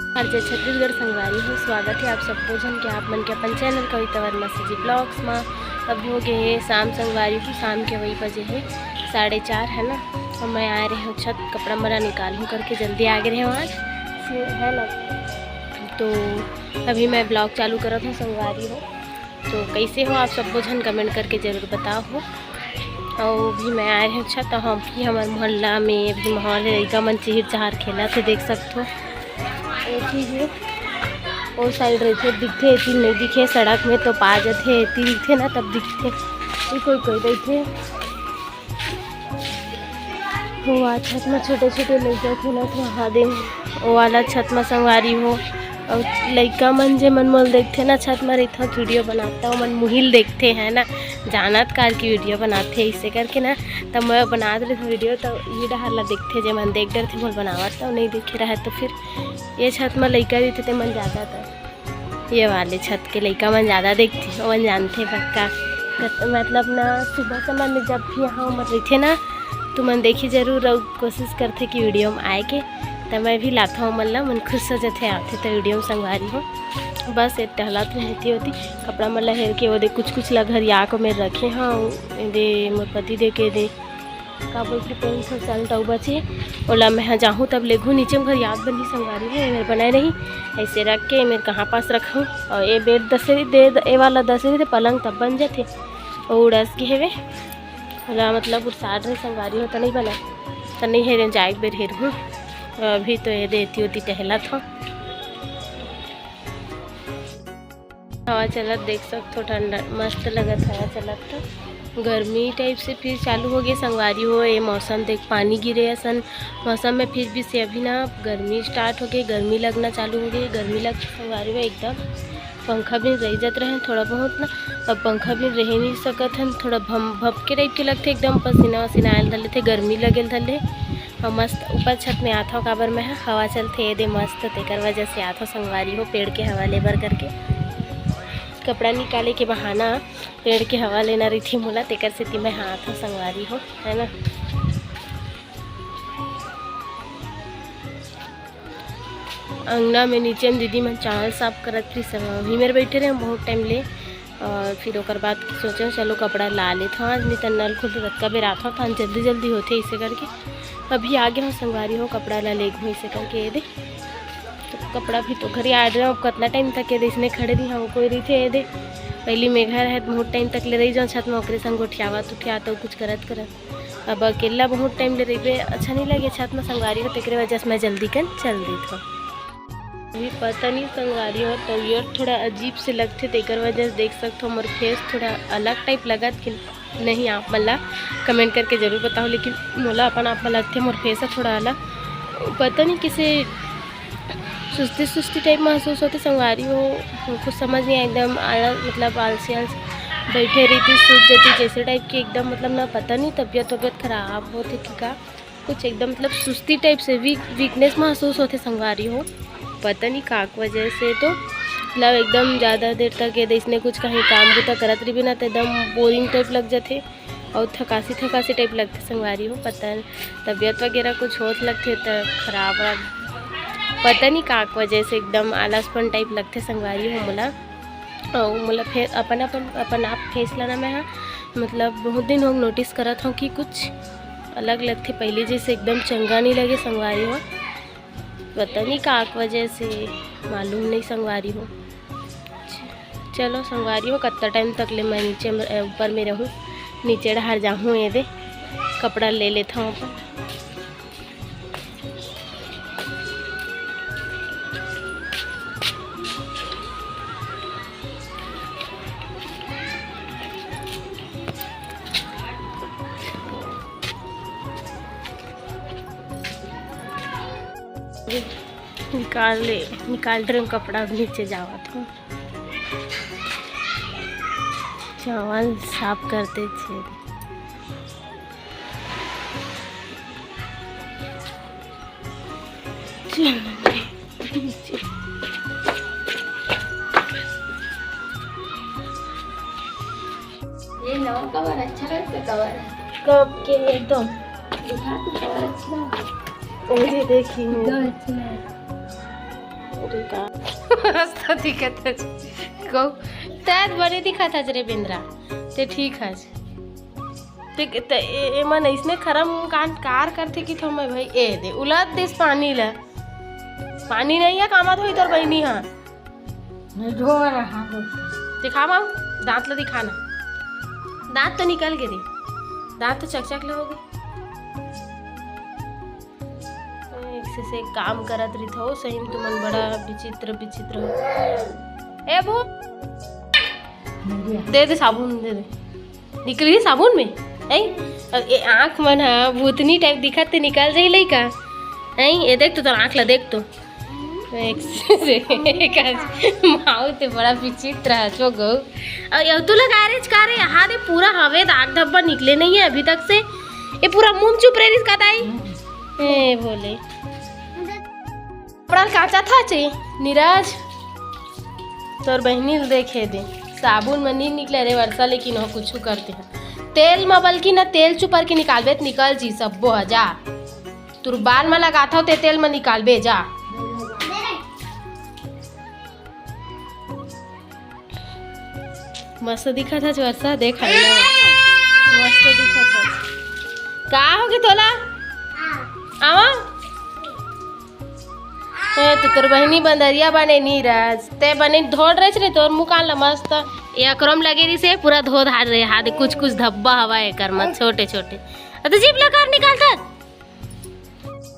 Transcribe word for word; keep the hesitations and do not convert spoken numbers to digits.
और जय छत्तीसगढ़ संगवारी हो, स्वागत है आप सबको झन के आप मन के अपन चैनल कविता वर्मा सीजी ब्लॉग्स में। अभी हो गए हे शाम संगवारी हो, शाम के वही बजे हे साढ़े चार है ना। और मैं आ रहे हूँ छत, कपड़ा मरा निकालूँ करके जल्दी आ गए रहे आज, है ना। तो अभी मैं ब्लॉग चालू करत हूँ संगवारी हो। तो कैसे हो आप सबको झन कमेंट करके जरूर बताओ हो। और भी मैं आए हैं छत, तो हम भी हमारे मोहल्ला में अभी माहौल है, लइका मन चीर चार खेला थे, देख सकते हो। वो चीज है, वो साइड रहिथे दिखथे, एती नहीं दिखे, सड़क में तो पा जाथे, एती दिखथे ना तब दिखथे। ये कोई कोई रहिथे, वो आ छत में छोटे छोटे लइका खेलत रहा दिन, वो वाला छत में संगवारी हो। और लइका मन जे मन मोल देखथे ना, छत में रहिथे वीडियो बनाता, मन मुहिल देखथे है ना, जानत काल की वीडियो बनाथे इसे करके ना। तब मैं बनात रहे वीडियो, तो ये डहर ला देखथे, जे मन देख डरथे मोल बनावत, तो नहीं देखे रहे तो फिर ये छत में लइका रहिथे ते मन ज़्यादा, तो ये वाले छत के लइका मन ज़्यादा देखथे, ओमन जानथे पक्का। कत-, मतलब ना, सुबह समय में जब भी यहाँ उमर रहिथे ना, तुमन देखी जरूर, और कोशिश करथे कि वीडियो में आए के। त मैं भी लाथव ओमन ला, मन खुश हो जथे, आथे त वीडियो में संगवारी हो। बस ये टहलत रहती होती, कपड़ा मन ला हेर के, वो दे कुछ कुछ ला घरिया को मेर रखे हव, दे मोर पति दे के दे का बोलथे, पेंट ह चल टऊ बचे, ओला मैं ह जाहूँ तब लेगहूँ, नीचे में घर याद बनी संगवारी है, एमेर बनाए रही, ऐसे रख के एमेर कहाँ पास रखूँ। और ये बेड दसरी दे, ए वाला दसरी दे पलंग तब बन जाथे, वो उड़स के हेवे, ओला मतलब उड़सार रहे संगवारी हो, त नहीं बना, त नहीं हेरे जाए बेर हेर हूँ। अभी तो ये देती होती टहलत हो। हवा चलत देख सकथो, ठंडा मस्त लगत हवा चलत। तो गर्मी टाइप से फिर चालू हो गए संगवारी हो। ये मौसम देख, पानी गिरे असन मौसम में फिर भी से अभी ना गर्मी स्टार्ट हो गई, गर्मी लगना चालू हो गई, गर्मी लग संगवारी हो एकदम। पंखा भी रह जात रहे थोड़ा बहुत ना, अब पंखा भी रह नहीं सकत हन, थोड़ा भम भपके टाइप के लगथे एकदम, पसीना वसीना आयल धर लेथे, गर्मी लगेल धर ले। और मस्त ऊपर छत में आथव, काबर में ह-, हवा चलथे एदे मस्त, तेकर वजह से आथव संगवारी हो, पेड़ के हवा लेबर करके। कपड़ा निकाले के बहाना पेड़ के हवा लेना रहिथे मोला, तेकर सेती मैं ह आथव संगवारी हो, है ना। अंगना में नीचे में दीदी मन चावल साफ करत रही, सब वही मेर बैठे रहे बहुत टाइम ले। और फिर ओकर बाद सोचे चलो कपड़ा ला लेथव आज, नहीं त नल खुलथे ततका बेर आथव, त जल्दी जल्दी होथे इसे करके। अभी आगे हो संगवारी हो, कपड़ा ला लेगहूँ इसे करके। ये दे तो कपड़ा भी तो घरी आ रहे हो, अब कितना टाइम तक ये दे इसने खड़े रही, हाँ कोई रही थे ये दे। पहली मेघा रहे बहुत टाइम तक ले रही जाओ छत में, ओकरे संग गोठियावत उठियावत कुछ करत करत। अब अकेला बहुत टाइम ले रहिबे, अच्छा नहीं लगे छत में संगवारी हो, तेकरे वजह से मैं जल्दी कन चल देत हूँ। अभी पता नहीं संगवारी हो, तबीयत थोड़ा अजीब से लगथे, तेकर वजह से देख सकथो मोर फेस थोड़ा अलग टाइप लगत कि नहीं, आप मन ला कमेंट करके जरूर बताओ, लेकिन मोला अपन आप मन लगथे मोर फेस ह थोड़ा अलग, पता नहीं किसे सुस्ती सुस्ती टाइप महसूस होथे संगवारी हो, कुछ समझ नहीं आए, एकदम आलस, मतलब आलसी आलस बैठे रहिथे, सूत जती जैसे टाइप के एकदम, मतलब ना पता नहीं तबीयत वबीयत खराब होथे कि का, कुछ एकदम मतलब सुस्ती टाइप से वीक वीकनेस महसूस होथे संगवारी हो। पता नहीं का के वजह से तो मतलब एकदम ज़्यादा देर तक ये इसने कुछ कहीं काम बूता करत रहिबे ना, तो एकदम बोरिंग टाइप लग जाथे और थकासी थकासी टाइप लगथे संगवारी हो। पता नहीं तबीयत वगैरह कुछ होत लगथे तो खराब वराब, पता नहीं का के वजह से एकदम आलसपन टाइप लगथे संगवारी हो मोला। और मोला फेर अपन अपन अपन आप फेस ला ना मैं ह मतलब बहुत दिन हो नोटिस करत हूँ कि कुछ अलग लगथे, पहले जैसे एकदम चंगा नहीं लगे संगवारी हो, पता नहीं का के वजह से, मालूम नहीं संगवारी हो। चलो संगवारी हो, कत्ता टाइम तक ले मैं नीचे में, ऊपर में रहूँ, नीचे डहार जाहूँ, ये दे कपड़ा ले लेता हूँ अपन। निकाल ले, निकाल रहे हूँ कपड़ा, अब नीचे जावत हूँ। चावल साफ करते छे। चलो, नीचे। ये नवा कवर अच्छा लगता, कवर है। कब के एकदम। दिखा तो कवर अच्छा है। ओए देखी। एकदम अच्छा है। अरे का? मस्त दिखत हस। गौ, तैं बने दिखत हस रे बेंदरा। तैं ठीक हस। तैं, तैं, ए-, एमन अइसने खरम कांड कार करथे कि थो मैं भाई, ए दे, उलट दिस पानी ल। पानी नइ हे, कामत होही तोर बहिनी ह। नहीं, धो रहा हूँ। दिखा बाऊ, दांत ल दिखा ना। दांत तो निकल गे रे। दांत तो चकचक ले हो गे। एक से, से काम करत रहिथव, सही में तुमन बड़ा विचित्र, विचित्र हो। ए भू, दे दे साबुन, दे दे। निकल गे साबुन में, हैं? अब ए आँख मन ह भूतनी टाइप दिखत ते निकल जाही लइका, हैं? ए देख तो, तोर आँख ला देख तो। एक से, से, एक आज माऊ ते बड़ा विचित्र हस वो गौ। अब यह तू लगा रे, का रे, यहाँ दे पूरा हवे दाग धब्बा निकले नहीं है अभी तक से। ये पूरा मुंह चुप रहे रिस का दाई। ए भोले। कपड़ा ल काचत हस नीरज, तोर बहिनी ल देखे दे, साबुन म नी निकले रे वर्षा, लेकिन हो कुछु करते हैं। तेल म बल्कि न तेल चुपर के निकालबे त निकल जी सब्बो ह, जा। तोर बाल म लगाथव ते तेल म निकालबे, जा। मस्त दिखत हस वर्षा, देख आईना म। मस्त दिखत हस। का होगे तोला? आवा। ए, तो तोर बहिनी बंदरिया बने नीरज, ते बने धोड़ रहे रे तोर मुँह कान ला मस्त। ये अकरम लगे रही से पूरा धो धार रहे, हाथ कुछ कुछ धब्बा हवा एकर म छोटे छोटे। अ तो जीभ ला कर निकाल कर।